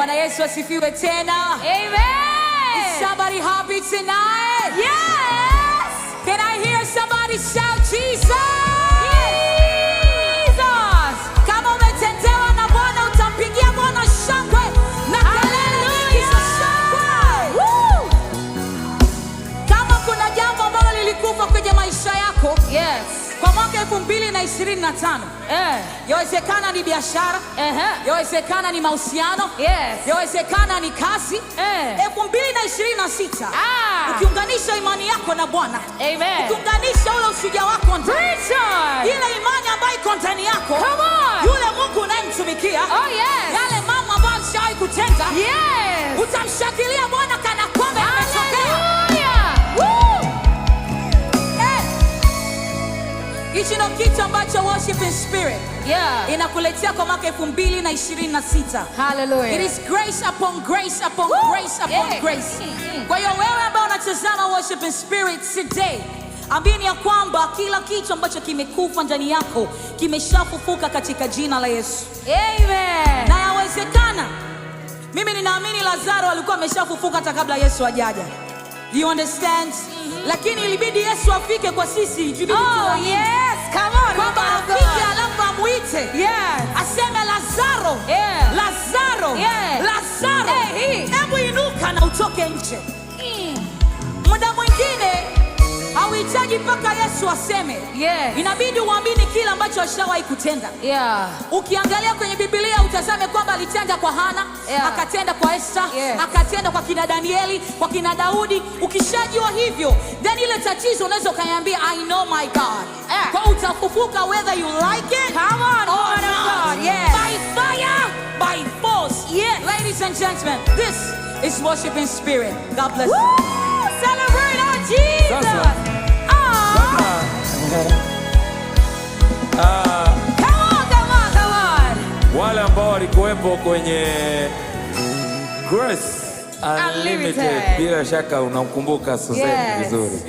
Bwana Yesu asifiwe tena. Amen. Is somebody happy tonight? Yes. Can I hear somebody shout Jesus? Jesus. Kama umetendewa na Bwana, utampigia Bwana shangwe na kelele nyingi za shangwe. Woo. Kama kuna jambo ambalo lilikufa kwenye maisha yako kwa mwaka 2025, yawezekana ni biashara, yawezekana ni mahusiano, yawezekana ni kazi. 2026, ukiunganisha imani yako na Bwana, Amen. Ukiunganisha ule ushujaa wako ndani, Preach on. ile imani ambayo iko ndani yako, Come on. yule Mungu unayemtumikia, Oh, yes. yale mambo ambayo alishawahi kutenda, utamshangilia Bwana kana kwamba yametokea. Hallelujah. Woo. Eh. Hichi ndo kitu ambacho Worship in Spirit inakuletea kwa mwaka 2026. Hallelujah. It is grace upon grace upon Woo! grace upon grace. Kwa hiyo wewe ambaye unatazama Worship in Spirit today, amini ya kwamba kila kitu ambacho kimekufa ndani yako kimeshafufuka katika jina la Yesu. Amen. Na yawezekana, mimi ninaamini Lazaro alikuwa ameshafufuka hata kabla Yesu hajaja. Do you understand? Lakini ilibidi Yesu afike kwa sisi, ilibidi Oh, tuamini yes. Come on, kwamba woman of afike God. alafu amuite, aseme, "Lazaro, Lazaro, Lazaro, Hey, he. hebu inuka na utoke nje." Muda mwingine hauhitaji mpaka Yesu aseme. Inabidi uamini kile ambacho ashawahi kutenda. Ukiangalia kwenye Biblia, utazame kwamba alitenda kwa Hana, akatenda kwa Esther, akatenda kwa kina Danieli, kwa kina Daudi. Ukishajua hivyo, then ile tatizo unaweza ukaniambia, "I know my God." Kwa utafufuka whether you like it Come on, or woman of not. God. Yes. By fire, by force. Ladies and gentlemen, this is Worship in Spirit. God bless you. Woo! Celebrate our Jesus. Sasa, Ah. kabla Ah, Come on, come on, come on. Wale ambao walikuwepo kwenye Grace Unlimited, Unlimited. bila shaka unamkumbuka Suzette vizuri.